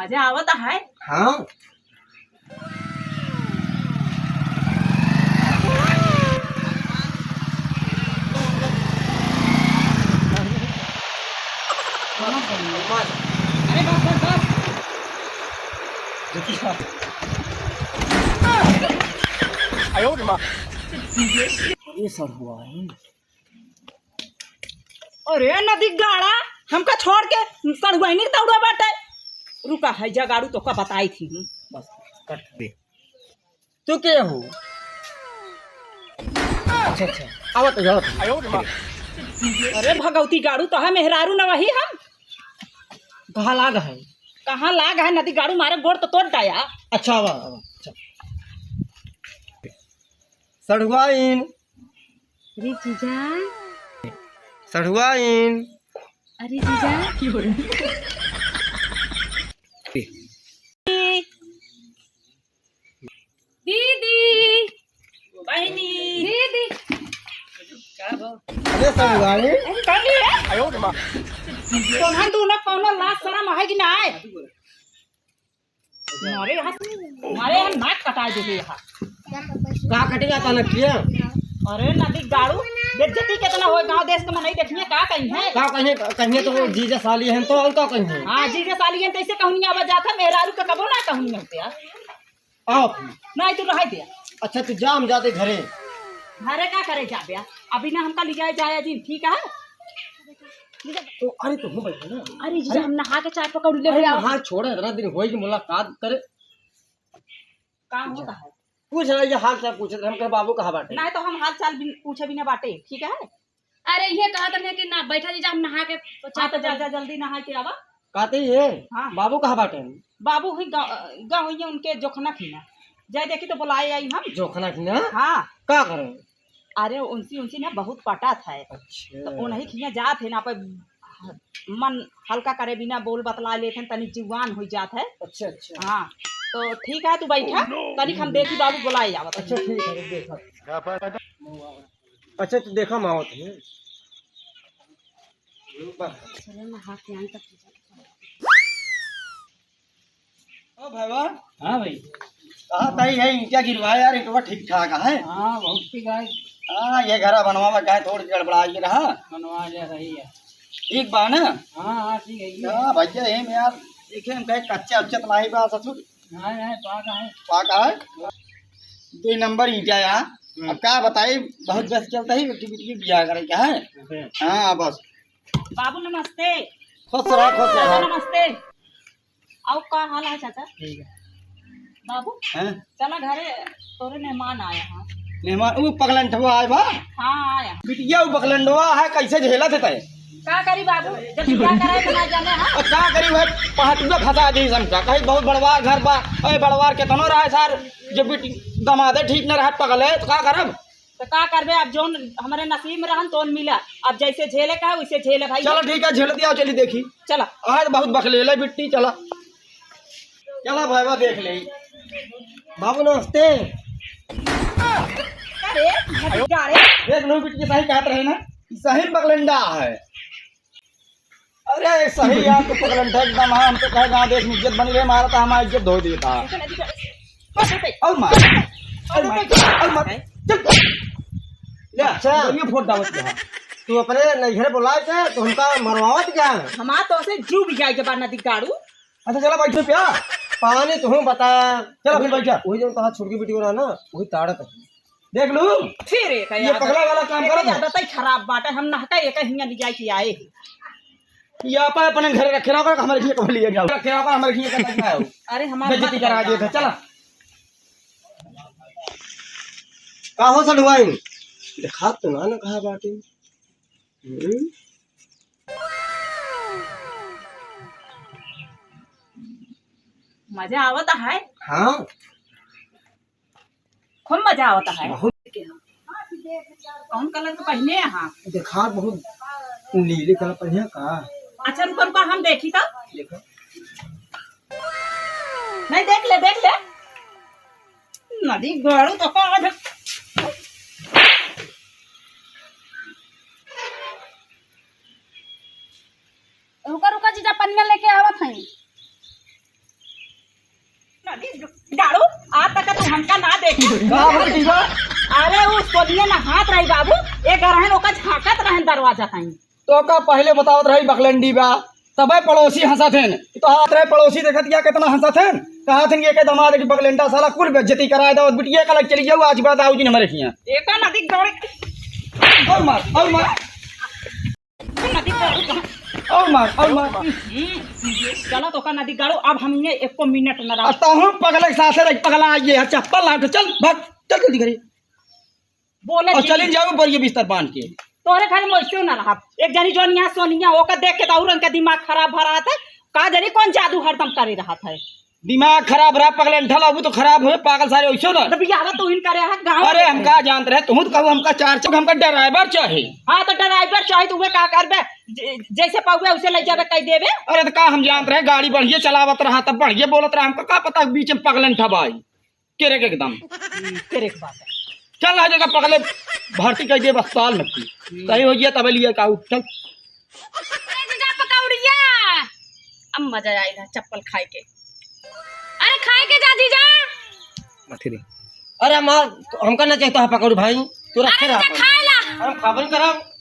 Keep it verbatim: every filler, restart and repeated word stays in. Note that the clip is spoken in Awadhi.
मजा आवत है। हाँ। अरे बस, बस, बस। आयो रे माँ। ये सब हुआ है। अरे नदी गाड़ा, हमका छोड़ के सड़ुआइनी दौड़ा बाटे। रुका है जा गाड़ू तोका बताई थी हूँ। बस कट दे। तू के हो? अच्छा, अच्छा, आवत, आवत। अरे भगवती गाड़ू तो है मेहरारू न वही हम। कहाँ लाग है? कहाँ लाग है नदी गाड़ू मारे गोड़ तो तोड़ डाया। अच्छा, आवा, आवा, अच्छा। सड़ुआइन। अरे जीजा। सड़ुआइन। अरे जीजा। दीदी। बहिनी। दीदी। अरे सड़ुआइन। अरे कौन है? तोहन दूनो कौनो लाज शरम है कि ना है? मारे यहाँ, मारे यहाँ नाक कटाई देबे यहाँ। का कटेगा का नकिया? अरे नदी गाड़ू, बेइज्जती कितना होए, गांव देश के मनई देखिए का कहीं है। का कहीं, कहीं तो वो जीजा साली हैं तो और का कहीं है? हाँ, जीजा साली हैं तो ऐसे कहूँ नहीं आवा जाता, मेहरारू का कबो ना कहूँ नहीं होते यार। आओ। नहीं तू रह दे। अच्छा तू जा, हम जाते घरे। घरे का करे जाबे? अभी ना हमका लिया जाया जी, ठीक है? तो अरे तो हो बैठा ना। अरे जीजा, अरे। हम नहा के चाय पकौड़ी ले अरे आओ। नहा छोड़, इतना दिन होई कि मुलाकात करे। का होता है? कुछ ना, ये हाल चाल पूछत रहे, हम कहे बाबू कहाँ बाटे? नहीं तो हम हाल चाल बिन, पूछे बिना बाटे, ठीक है? अरे ये कहा तने कि ना बैठा जीजा, हम नहा के हाँ तो जा, जा जल्दी नहा के आवा। कहते ही है, हाँ। बाबू कहाँ बाटे? बाबू ही गाँव, गाँव ही उनके जोखना खिना। जाए देखी तो बुलाए आई हम। जोखना खिना? हाँ। का करे? अरे उनसी, उनसी ना बहुत पटात है। अच्छा। तो उन्हीं खिया जात है ना पे मन हल्का करे बिना बोल बतला लेत हैं, तनी जुआन हो जात है। अच्छा, अच्छा। हाँ। तो ठीक है तू बैठा, तनिक हम देखी बाबू बुलाए आवत हैं। अच्छा ठीक है, देखा। अच्छा तो देखा मावत है। चलो ना, हाथ यहाँ तक। ओ भैया। हाँ भाई। कहा ताई है ईंटा गिरवाए यार, ईंटवा ठीक ठाक है। हाँ, बहुत ठीक है। हाँ, ये घरा बनवा में कहे थोड़ी गड़बड़ा ये रहा। बनवा ले रही है। ठीक बा ना? हाँ, हाँ, ठीक है, ये हाँ, भैया, ये में यार, देखे हम कहे कच्चा उच्चा तो नहीं बा ससुर। नहीं, नहीं, पाका है। पाका है? दो नंबर ईंटा यार। हम्म। अब का बताई, बहुत बस चलता ही, बेटी, बेटी बियाह करे का है? अच्छा। हाँ, बस। बाबू नमस्ते। खुश रहा, खुश रहा। नमस्ते। आओ, का हाल है चाचा? ठीक है। बाबू, हैं? चला घरे, तोरे मेहमान आया है। मेहमान, वो पगलंठवा आए बा? हाँ, आया। बिटिया, वो पगलंठवा है, कैसे झेलत है तय? का करी बाबू, जब बियाह कराए तो ना जाने, हाँ? और का करी भाई, पहाटुआ फंसा दी समझा, कहीं बहुत बड़वार घर बा, अरे बड़वार केतनो रहे सार, जब बिटी दमादे ठीक न रहे पगले, तो का करब? तो का करबे, अब जौन हमरे नसीब में रहन तौन मिला। अब जैसे झेले का है वैसे झेले भाई। चलो ठीक है, झेल दिया, चली देखी। चला। आज बहुत बकलेले बिट्टी, चला। चला भाईवा देख ले। बाबू नमस्ते। अरे, मत जा रे। देख लो बिट्टी सही काट रहे ना, ई सही बकलंडा है। अरे सही यार, तू पगलंठा एकदम। हाँ, हम तो कहे गाँव देश में इज्जत बनी रहे, मारा था हमारी इज्जत धो देता। और मार, और मार, और मार। चल। ले, अच्छा। ये फोड़ डालत रहा। तू अपने नैहरे बुलाए के तो हमका मरवावत क्या है? हमार तो से जीव भी जाए के बाद नदी गाड़ू। अच्छा चला बैठ जा। पानी तुहूँ बता। चला फिर बैठ जा। वही जो कहा छोटकी बेटी हो रहा ना, वही ताड़त है। देख लू, फिर एक ये यार पगला वाला काम एक करत है। आदत ही खराब बाटे, हम नहका एक हियां ले जाए के आए हैं। ये आपा अपने घर रखे रहो, हमारे लिए कब लिए जाओ? रखे रहो, हमारे लिए कब आए हो? अरे हमारे बेइज्जती करा दिए थे, चला। का हो सड़ुआइन? देखा तो ना, ना कहा बाटे। हम्म? मजा आवत है। हाँ। खूब मजा आवत है। बहुत। कौन कलर के पहने हैं आप? देखा बहुत नीले कलर पहने हैं का? अच्छा रुका रुका हम देखी तो। देखो। नहीं देख ले देख ले। नदी गाड़ू तो का आज। रुका रुका जीजा पनिया लेके आवत हई। हमका ना देखी। का भौजी बा? अरे उ सोनिया नहात रही बाबू, एक रहन ओका झांकत रहन दरवाजा ताई। तो का पहले बतावत रही बकलंडी बा, तबे पड़ोसी हंसत हन। तो हाथ रहे पड़ोसी देखत क्या कितना हंसत हन। कहा थे कि एक दमाद की बकलंडा साला कुल बेइज्जती कराए दो, बिटिया का लग चली जाऊ, आज के बाद आऊ जी न हमारे हियां। एका नदी दौड़। और मार, और मार। नदी दौड़। और मार, और मार। हम्म, चलो तो का नदी गाड़ो, अब हम ये एको मिनट न रहो। अब तो हम पगले के साथ रही, पगला आइए, चप्पल लाट, चल, भाग, चल जल्दी करिए। बोले और जी। चलिन जाओ, बढ़िया बिस्तर बांध के। तोहरे घर में वैसे ना रहा। एक जनी जोन यहाँ सोनिया ओकर देख के तो और उनका दिमाग खराब भरा था। का जानी कौन जादू हरदम करे रहा था। दिमाग खराब रहा, पगले अंठल, अबू तो खराब हुए, पागल सारे वैसे ना। तो बियाह तो इनका रहा गाँव अरे में। हम का जानत रहे, तुम तो कहू हमका चार चौक, हमका ड्राइवर चाहे। हाँ तो ड्राइवर चाहे तो वे का करबे, ज-, जैसे पावे उसे ले जाबे कह देबे। अरे तो का हम जानत रहे, गाड़ी बढ़िया चलावत रहा, तब बढ़िया बोलत रहा, हमका का पता बीच में पगले अंठा बाई। केरे के एकदम। हम्म, केरे के बात है। चल ना जगह पकड़े, भर्ती कर दिए अस्पताल में की। हम्म। कहीं हो गया तब लिया का उठ, चल। अरे जीजा पकौड़िया, अब मजा आइला चप्पल खाए के। अरे खाए के जा जीजा। अरे हमार, हमका ना चाहता है पकौड़ी भाई, तू रखे अरे रहा। जीजा खाए ला। अरे हम खाबन करब।